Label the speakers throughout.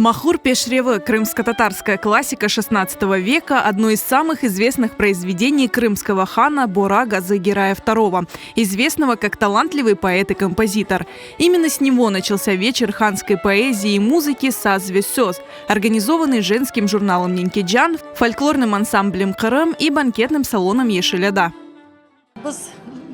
Speaker 1: Mahur Peşrevi, крымско-татарская классика XVI века, одно из самых известных произведений крымского хана Бора Газы Герая II, известного как талантливый поэт и композитор. Именно с него начался вечер ханской поэзии и музыки «Саз ве сөз», организованный женским журналом «Ненкеджан», фольклорным ансамблем «Крым» и банкетным салоном «Ешиляда».
Speaker 2: Biz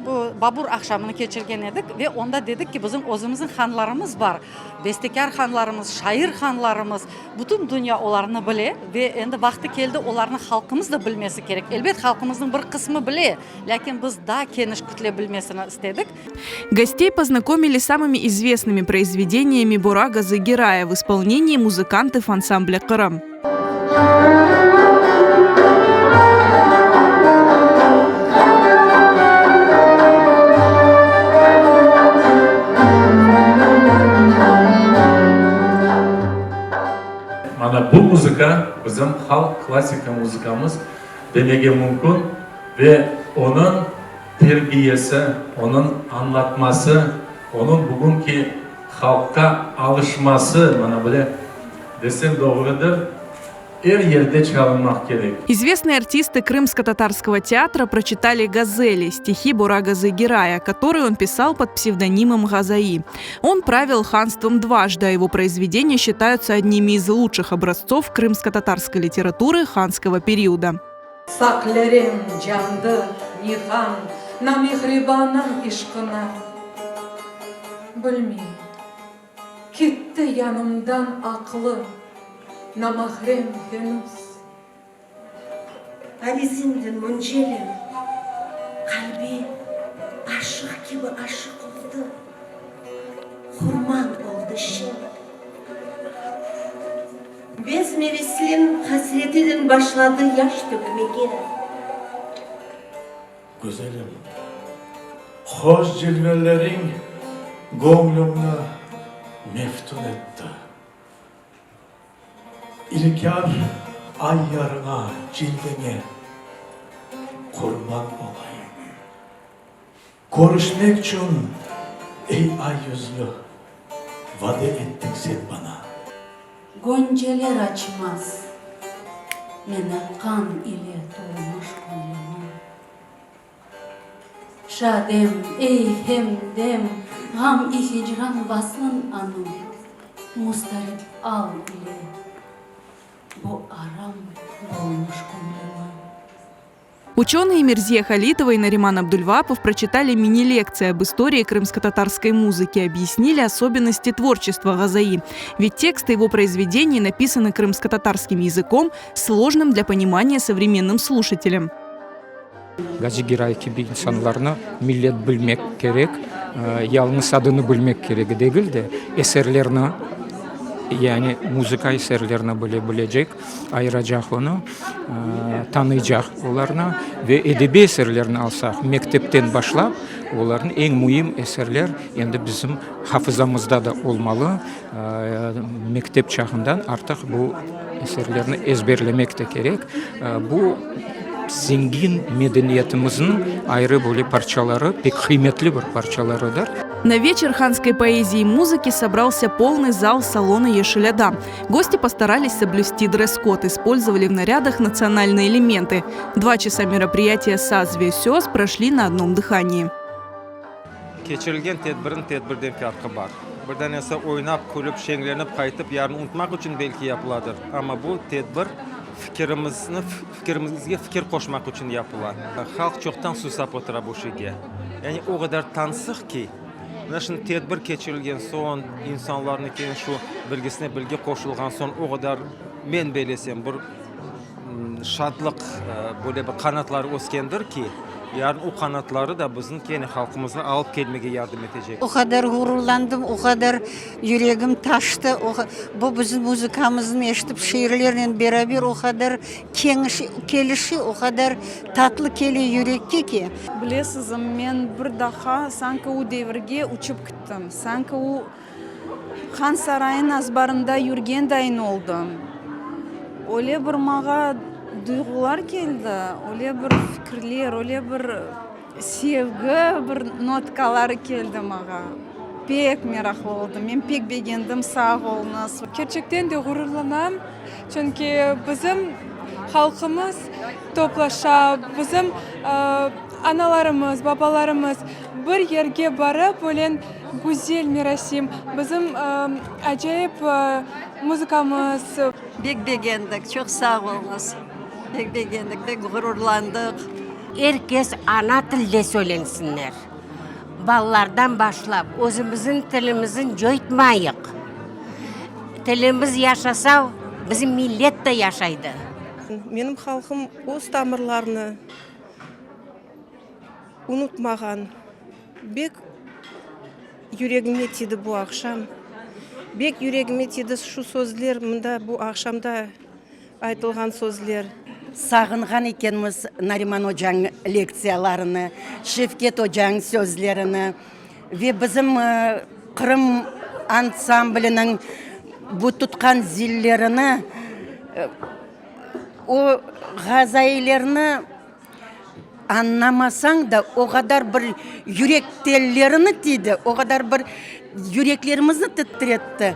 Speaker 2: bu Babur aqşamını keçirgen edik ve onda dedik ki, bizim özümizniñ hanlarımız bar, bestekâr hanlarımız, şair hanlarımız, bütün dünya olarnı bile ve endi vaqtı keldi olarnı halqımız da bilmesi kerek. Elbet, halqımıznıñ bir qısmı bile, lâkin biz daa keniş kütle bilmesini istedik.
Speaker 1: Гостей познакомили с самыми известными произведениями Бора Газы-Герая в исполнении музыкантов ансамбля «Крым».
Speaker 3: Mana bu muzıka bizim halq klassika muzıkamız demege mümkün ve onıñ terbiyesi, onıñ añlatması, onıñ bugünki halqqa alışması, mana böyle desem doğrudır, er yerde çalınmaq kerek.
Speaker 1: Известные артисты крымско-татарского театра прочитали газели, стихи Бора Газы-Герая, которые он писал под псевдонимом Газаи. Он правил ханством дважды, а его произведения считаются одними из лучших образцов крымско-татарской литературы ханского периода.
Speaker 4: Saqlerem candı nihan Namihribanım işqına. Bilmeyim, ketti yanımdan aqlı Namahrem henüz.
Speaker 5: Parisindin müncelim qalbi Aşıq kibi aşıq oldı, Hurman oldı şeñ. Bezm-i vislin hasretiden başladı yaş tökmege.
Speaker 6: Güzelim, hoş cilveleriñ göñlümni meftun etti. İlkâr ay yarıña, cilveñe qurban olayım. Körüşmekçün, ey ay yüzlü, vade ettiñ sen bana.
Speaker 7: Gönceler açmaz meni qan ile tolmuş köñlümi. Şadem, ey hemdem, ğam-i hicran vaslın anım, Mustarip al ile bu aram bolmuş köñlümi.
Speaker 1: Ученые Мерзия Халитова и Нариман Абдульвапов прочитали мини-лекции об истории крымско-татарской музыки, объяснили особенности творчества Газаи. Ведь тексты его произведений написаны крымско-татарским языком, сложным для понимания современным слушателям.
Speaker 8: Gazi Giray kibi insanlarnı millet bilmek kerek, yalıñız adını bilmek keregi degil de, eserlerini, yani muzıka eserlerini bile bilecek, ayıracaq onı, tanıycaq olarnı ve edebiy eserlerini alsaq, mektepten başlap, olarnıñ eñ müim eserler endi bizim hafızamızda da olmalı, mektep çağından artıq bu eserlerni ezberlemek de kerek. Bu zengin medeniyetimizniñ ayrı böyle parçaları, pek qıymetli bir parçalarıdır.
Speaker 1: На вечер ханской поэзии и музыки собрался полный зал салона Ешиляда. Гости постарались соблюсти дресс-код, использовали в нарядах национальные элементы. Два часа мероприятия Саз ве сөз прошли на одном дыхании.
Speaker 9: Keçirilgen tedbirniñ tedbirden farqı bar. Bir danesi oynap, külip, şeñlenip qaytıp, yarın unutmaq içün belki yapıladır. Amma bu tedbir fikirimizni, fikirimizge fikir qoşmaq içün yapıla. Halq çoqtan susap otura bu şeyge. Yani o qadar tansıq ki, mına şimdi tedbir keçirilgen soñ, insanlarnıñ kene şu bilgisine bilgi qoşulğan soñ o qadar, men belesem, bir şadlıq, böyle bir qanatları öskendir ki, yarın o qanatları da bizni kene halqımızğa alıp kelmege yardım etecek.
Speaker 10: O qadar ğururlandım, o qadar yüregim taştı, bu bizim muzıkamıznı eşitip, şiirlernen beraber o qadar keñiş kelişe, o qadar tatlı kele yürekke ki.
Speaker 11: Bilesizmi, men bir daha sanki o devirge uçıp kittim, sanki o Han sarayınıñ azbarında yürgen dayın oldım. Öyle bir maña duyğular keldi, öyle bir fikirler, öyle bir sevgi bir notkaları keldi maña. Pek meraqlı oldı, men pek begendim, sağ oluñız.
Speaker 12: Kerçekten de ğururlanam, çünki bizim halqımız toplaşa, bizim analarımız, babalarımız bir yerge barıp, öyle güzel merasim, bizim acayip muzıkamız.
Speaker 13: Bek begendik, çoq sağ oluñız. Bek begendik, bek ğururlandıq.
Speaker 5: Er kes ana tilde söylensinler. Balalardan başlap, özümizniñ tilimizni coytmayıq. Tilimiz yaşasa, bizim millet de yaşaydı.
Speaker 14: Menim halqım öz tamırlarını unutmağan. Bek yüregime tiydi bu aqşam. Bek yüregime tiydi şu sözler, mında bu aqşamda Aytılğan sözler.
Speaker 15: Sağınğan ekenmiz Nariman ocañ lektsiyalarını, Şevket ocañ sözlerini ve bizim Qırım ansambliniñ bu tutqan zillerini, o ğazailerni añlamasañ da, o qadar bir yürek tellerini tiydi, o qadar bir yüreklerimizni titretti.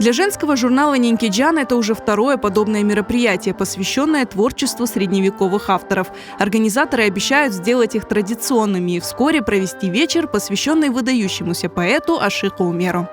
Speaker 1: Для женского журнала «Ненкеджан» это уже второе подобное мероприятие, посвященное творчеству средневековых авторов. Организаторы обещают сделать их традиционными и вскоре провести вечер, посвященный выдающемуся поэту Ашику Умеру.